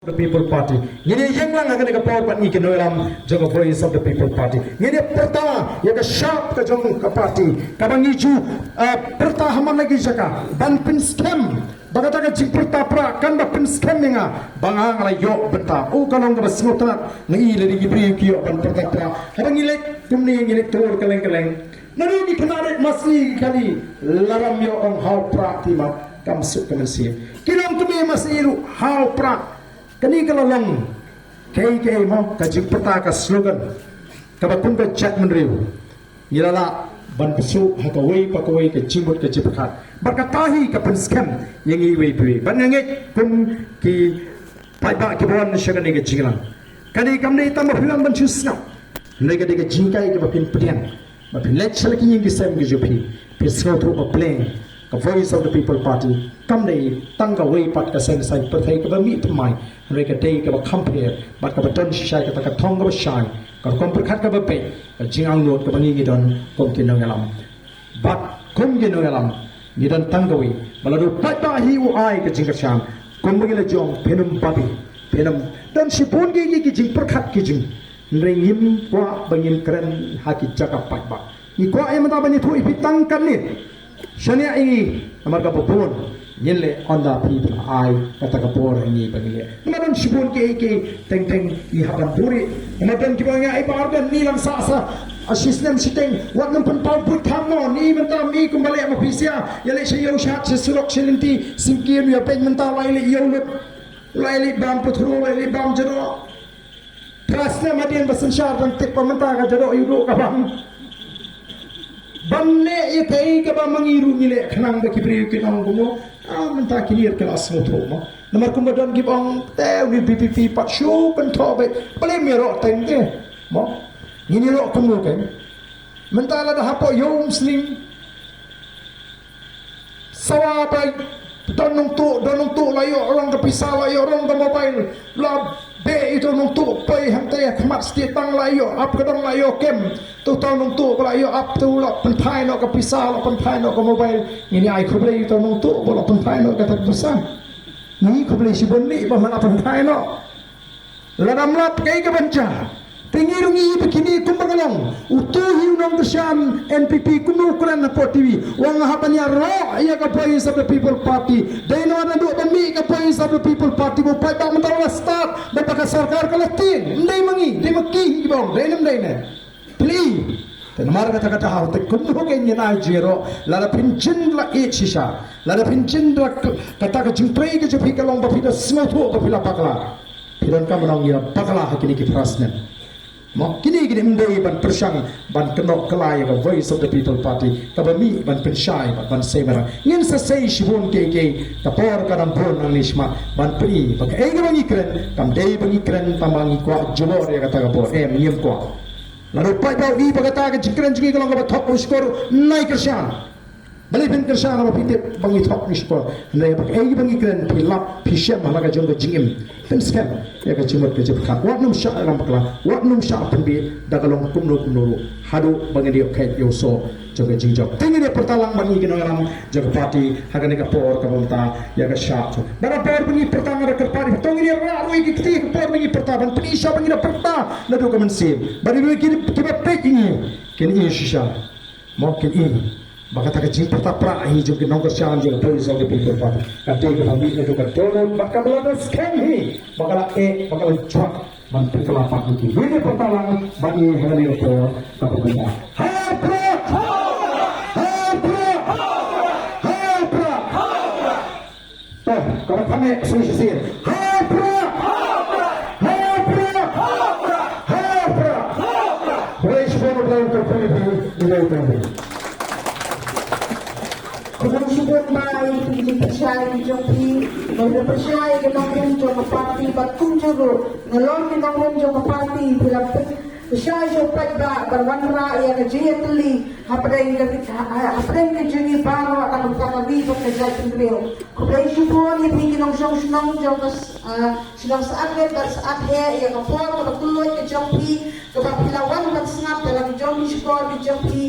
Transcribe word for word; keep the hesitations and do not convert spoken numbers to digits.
The People Party. Ngin ïeng lang ha kane ka por bad ngi ki nongïalam jong ka Voice of the People Party. Ngin ïa pyrta ïa ka shap ka jong ka party kaba ngi ju, ah, pyrta ha man la ki jaka ban pynskhem ba kata ka jingpyrta pra kan ba pynskhem ïa nga ba nga nga la ïoh bynta. U ka long kaba sngewtynnat nga i lade ki briew ki ïoh ban pyrta pra. Haba ngi leit kumne ngi leit tur kylleng kylleng. Naduh ngi khynnah rit masi kali la ram ïoh ong haw pra ti ma kam suk ka mynsiem. Ki nongkmie masi ruh haw pra. Kane ka la long kaei kaei mo ka jingpyrta ka slogan kaba kum ka jaitbynriew. Ngi la lah ban pyrshah ha kawei pa kawei ka jingmut ka jingpyrkhat. Bad kata hi ka pynskhem ïa ngi iwei pa iwei. Bad nga ngeit kum ki paidbah kiba wan sha kane ka jingïalang. Kane kam dei tang ba phi wan ban shu sngap. Hynrei ka dei ka jinghikai kaba phin pdiang. Ba phin leit sha la ki ïing ki sem ki jong phi. Phin sngewthuh ba pleng ka Voice of the People Party kam dei tang kawei pat ka seng saiñ pyrthei kaba mih thymmai. Hynrei ka dei kaba kham pher bad kaba don shisha kata ka thong kaba shai, ka rukom pyrkhat kaba beit, ka jingangnud kaba ngi ngi don kum ki nongïalam. Bad kum ki nongïalam ngi don tang kawei, ba lada u paidbah hi u ai ka jingkyrshan, kumba ngi la jong phin ym babe, phin ym don shibun ki, ki, ki jingpyrkhat ki jing. Hynrei ngim kwah ba ngin kren ha ki jaka paidbah. Ngi kwah ïa mynta ban ïathuh ïa phi tang katne. Shaniah ïa ngi namar kaba bun ngin leh ynda phi phi ai kata ka bor ïa ngi ba ngin leh. Namar don shibun kiei kiei teng teng ngi hap ban buhrieh. Namar don kiba ong ïa i Bah Ardent, ni lam sah sah, a, shi snem shiteng wat nym pynpaw buit thang mo. Ni mynta mi kumba leh ma phi sia, ïa leh sha ïew sha hat, sha surok, sha lynti, sngewkhia ïa peit mynta, la ïa leh ïew lut, la ïa leh bam pathru, la ïa leh bam jadoh. Phra snem hadien ba synshar ban tip ba mynta ka jadoh ïa u duh ka bam. Ban leh ïa kaei kaba ma ngi ruh ngi leh khnang ba ki briew kin ong kumno. Ah, mynta kine ki la sngewthuh mo. Namar kumba don kiba ong te u ni V P P pat shu kynthoh beit. Balei me ïaroh teng te mo. Ngin ïaroh kumno kein. Mynta lada hapoh ïew Umsning sawa ba don nongtuh, don nongtuh la ïoh rong ka pisa, la ïoh rong ka mobile, la beh ïa uto u nongtuh poi hangta ha khmat stet tang, la ïoh ap ka dong, la ïoh kem. Te uto u nongtuh ba la ïoh ap te u la pynphai noh ka pisa, la pynphai noh ka mobile. Ngin ïa ai khublei ïa uto u nongtuh ba la pynphai noh kata ka pisa. Ngi khublei shibun lei ba me la pynphai noh. Lada ym lap kaei kaban jia. Te ngi ruh ngi i ba kine kumba ka long. Uto hi u nongkyrshan N P P kumno u kren hapoh T V. U ong nga hap ban ïaroh ïa ka Voice of the People Party. Dei na naduh ba mih ka Voice of the People Party ba u paidbah mynta u la stad. Ba ka sorkar ka la tieng. Ym dei ma ngi, dei ma ki hi kiba ong. Dei ne ym dei ne. Plie. Te namar kata ka daw te kumno kein ngin ai jingïaroh. Lada phin jin la ïeit shisha. Lada phin jin la k-, kata ka jingtrei ka jong phi ka long ba phi da sngewthuh ba phi la bakla. Phi donkam ban ong ngi la bakla ha kine ki phra snem. Mo, kine kine ym dei ban pyrshang ban kynnoh kylla ïa ka Voice of the People Party kaba mih ban pynshai bad ban sei marang. Ngin sa sei shibun kiei kiei, ka por ka dang bun nangne shakhmat ban pyni ba kaei kaba ngi kren kam dei ba ngi kren tang ba ngi kwah jubor ïa kata ka bor. Em, ngim kwah. Lada u paidbah u i ba kata ka jingkren jong ngi ka long kaba thok kaba shukor, nai kyrshan. Balei phin kyrshan haba phi tip ba ngi thok ngi shukor? Hynrei ba kaei ba ngi kren phi lap phi shem ha la ka jong ka jingim. Pynskhem ïa ka jingmut ka jingpyrkhat. Wat nym shah ïalam bakla, wat nym shah pynbieit da ka long kumno kumno ruh. Haduh ba ngin ïoh kheit ïa u soh jong ka jingjop. Te ngin ïa pyrta lang bad ngi ki nongïalam jong ka party ha kane ka por kaba mynta ïa ka shah jong. Bad ha por ba ngi pyrta nga da kyrpad ïa phi, to ngin ïa rah ruh ïa ki kti ha ka por ba ngi pyrta ban pyni sha ba ngi da pyrta naduh ka mynsiem. Bad ïa ki, kiba peit ïa ngi kin i shisha. Mo, kin i ba kata ka jingpyrta pra hi jong ki nongkyrshan jong ka Voice of the People Party ka dei kaba mih naduh ka dohnud bad kaba la da skhem hi ba ka la eh ba ka la juh ban pynkylla pat ïa ki. Ngin ïa pyrta lang bad ngi ha kane ka por kaba mynta. Ha pra! Ha pra! Ha pra! To, kaba khane shisien. Ha pra! Ha pra! Ha pra! Wei shibun u Blei un kyrkhu ïa phi, ïa phi. Khublei shibun Bah ïa ki jingpyrshai ki jong phi, ba phi pyrshai ïa ki nongrim jong ka party bad kumjuh ruh nalor ki nongrim jong ka party phi la pyrshai sha u paidbah ban wanrah ïa ka jingïatylli hapdeng ka, ha, ha, hapdeng ka jong ngi baroh da kata ka ri bad ka jaitbynriew. Khublei shibun ïa phi ki nongshong shnong jong ka, ah, shnong Saatnget bad Saatheh ïa ka por kaba kylluid ka jong phi kaba phi la wan ban sngap ïa la ki jong ki shkor ki jong phi.